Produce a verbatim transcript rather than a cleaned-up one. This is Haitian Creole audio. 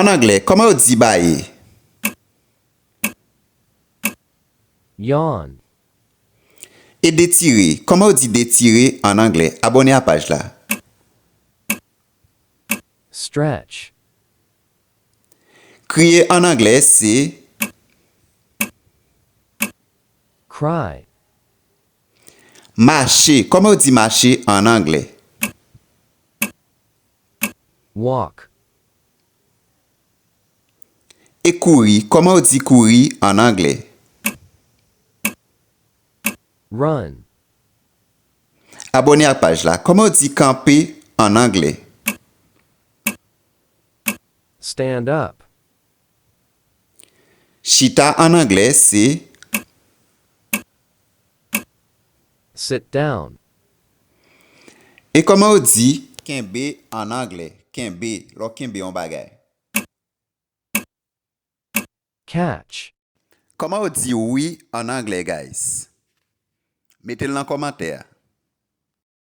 An anglè, kòman yo di baye? Yawn. E detire, kòman yo di detire an anglè? Abòne a paj la. Stretch. Kriye an anglè se Cry. Mache, kòman yo di mache an anglè? Walk. E kouri, kòman yo di kouri an anglè? Run. Abòne ak paj la. Kòman yo di kanpe an anglè? Stand up. Chita an anglè se Sit down. E kòman yo di kenbe an anglè? Kenbe, lè w kenbe yon bagay. Catch. Kòman yo di wi an anglè, guys? Mete l nan kòmantè a.